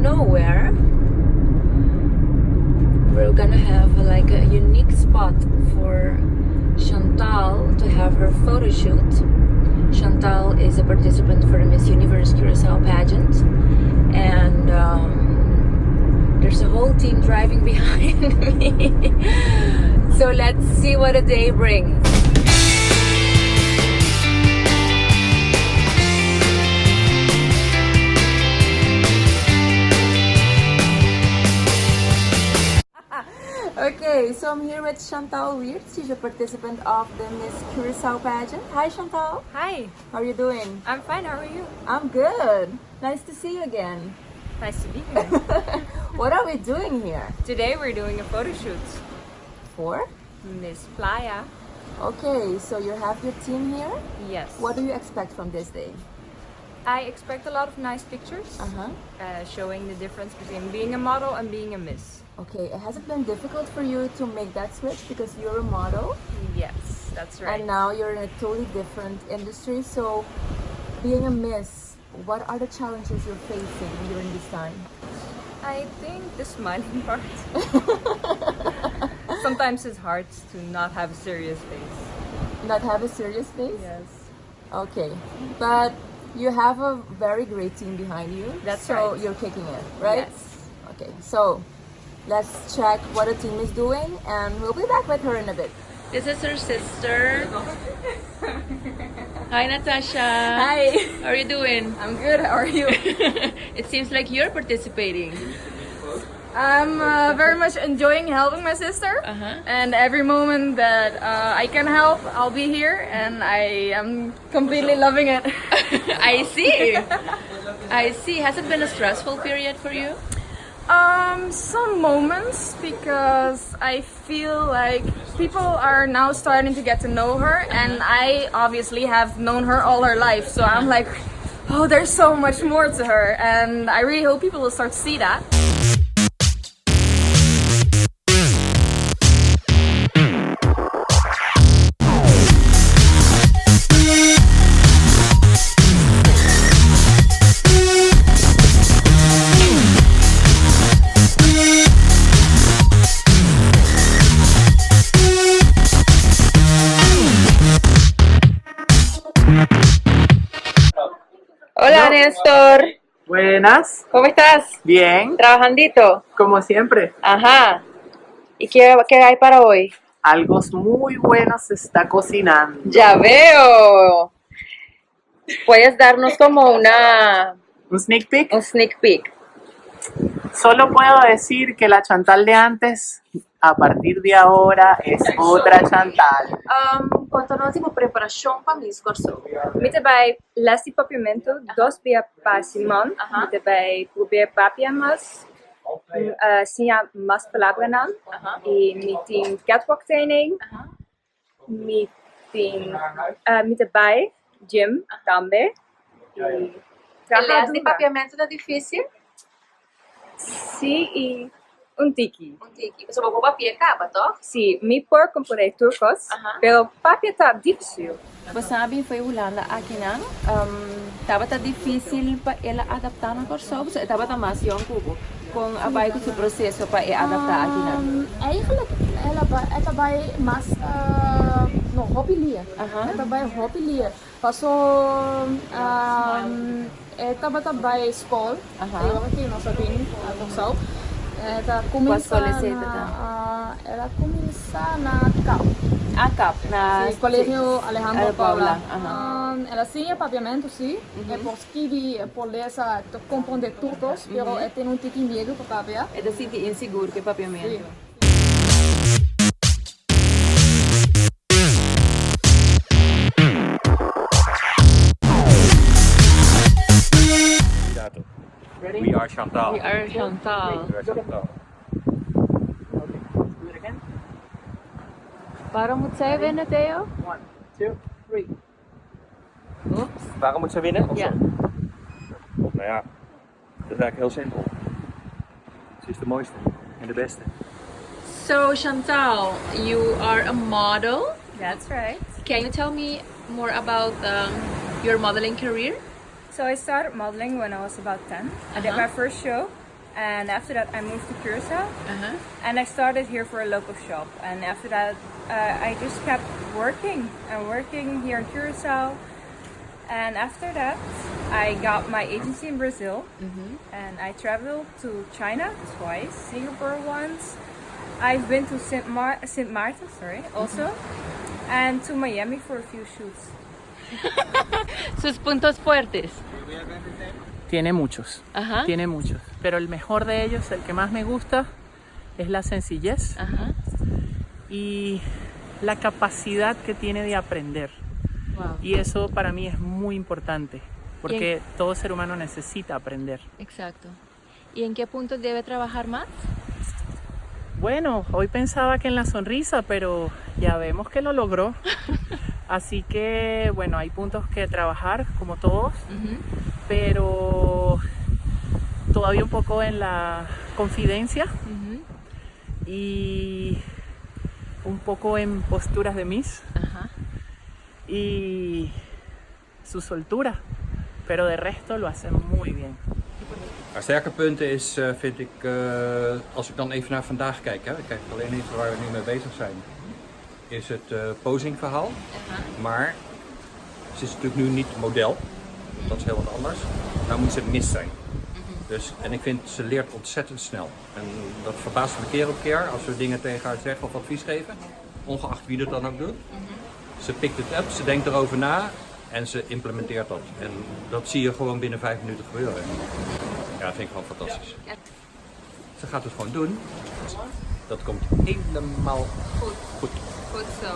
nowhere. We're gonna have like a unique spot for Chantal to have her photo shoot. Chantal is a participant for the Miss Universe Curacao pageant, and there's a whole team driving behind me. So let's see what a day brings. Okay, so I'm here with Chantal Wiertz. She's a participant of the Miss Curacao pageant. Hi, Chantal. Hi, How are you doing? I'm fine. How are you? I'm good. Nice to see you again. Nice to be here. What are we doing here? Today we're doing a photo shoot. For? Miss Playa. Okay, so you have your team here. Yes. What do you expect from this day? I expect a lot of nice pictures showing the difference between being a model and being a miss. Okay, has it been difficult for you to make that switch because you're a model? Yes, that's right. And now you're in a totally different industry. So, being a miss, what are the challenges you're facing during this time? I think the smiling part. Sometimes it's hard to not have a serious face. Not have a serious face? Yes. Okay, but you have a very great team behind you. That's so right. You're kicking it, right? Yes. Okay, so let's check what the team is doing and we'll be back with her in a bit. This is her sister. Hi, Natasha. Hi. How are you doing? I'm good. How are you? It seems like you're participating. I'm very much enjoying helping my sister. And every moment that I can help, I'll be here, and I am completely loving it. I see. I see. Has it been a stressful period for you? Some moments, because I feel like people are now starting to get to know her, and I obviously have known her all her life, so I'm like, oh, there's so much more to her, and I really hope people will start to see that. Hola, Néstor. Buenas. ¿Cómo estás? Bien. ¿Trabajandito? Como siempre. Ajá. ¿Y qué hay para hoy? Algo muy bueno se está cocinando. Ya veo. ¿Puedes darnos como una... ¿Un sneak peek? Un sneak peek. Solo puedo decir que la Chantal de antes, a partir de ahora, es otra Chantal. Konta nos bo preparashon pa Miss Kòrsou? Mi ta bai les di papiamento dos bia pa siman. Mi ta bai probeer papia mas, siña mas palabranan. I mi tin catwalk training. Mi tin, mi ta bai gym tambe. I E les di papiamento ta difísil? Si i un tiki. Un tiki. Pasobra bo por papia kaba, tòg? Si, mi por komprondé tur kos, pero papia ta difísil. Bo sabi fo'i Hulanda akinan, tabata difísil pa el a adaptá na Kòrsou? Pasobra e tabata mas yòn ku bo. Kon a bai ku su proseso pa e adaptá akinan? Eigenlijk el a bai, e ta bai mas, no, hopi lia. E ta bai hopi lia. Paso e tabata bai skol, e ora ki nos a bini na Kòrsou, e ta kuminsá na, el a kuminsá na kap. Ah, kap, na. Si, Colegio Alejandro Paula. El a siña papiamentu si, e por skibi, e por lesa, e ta komprondé tur kos, pero e tin un tiki miedu pa papia. E ta sinti insigur ku e papiamentu. Si. We are Chantal. We are Chantal. We are Chantal. Do it again. Waarom moet zij winnen, Theo? 1, 2, 3. Oeps. Waarom moet zij winnen? Of Ja. zo? Nou ja, dat is eigenlijk heel simpel. Ze is de mooiste en de beste. So Chantal, you are a model. That's right. Can you tell me more about your modeling career? So I started modeling when I was about 10. I did my first show. And after that, I moved to Curacao. And I started here for a local shop. And after that, I just kept working and working here in Curacao. And after that, I got my agency in Brazil. And I traveled to China twice, Singapore once. I've been to St. Martin, sorry, also. And to Miami for a few shoots. Sus puntos fuertes. Tiene muchos, Ajá. tiene muchos. Pero el mejor de ellos, el que más me gusta, es la sencillez Ajá. y la capacidad que tiene de aprender. Wow. Y eso para mí es muy importante, porque todo ser humano necesita aprender. Exacto. ¿Y en qué punto debe trabajar más? Bueno, hoy pensaba que en la sonrisa, pero ya vemos que lo logró. Así que, bueno, hay puntos que trabajar, como todos, pero todavía un poco en la confidencia y un poco en posturas de Miss Ajá. y su soltura, pero de resto lo hace muy bien. Haar sterke punten is, vind ik, als ik dan even naar vandaag kijk, hè, ik kijk alleen even waar we nu mee bezig zijn, is het posingverhaal. Maar ze is natuurlijk nu niet model, dat is heel wat anders. Nou moet ze miss zijn. Dus, en ik vind, ze leert ontzettend snel. En dat verbaast me keer op keer als we dingen tegen haar zeggen of advies geven, ongeacht wie dat dan ook doet. Ze pikt het up, ze denkt erover na en ze implementeert dat. En dat zie je gewoon binnen 5 minuten gebeuren. Ja, dat vind ik gewoon fantastisch. Ze gaat het gewoon doen. Dat komt helemaal Goed. goed. Goed zo.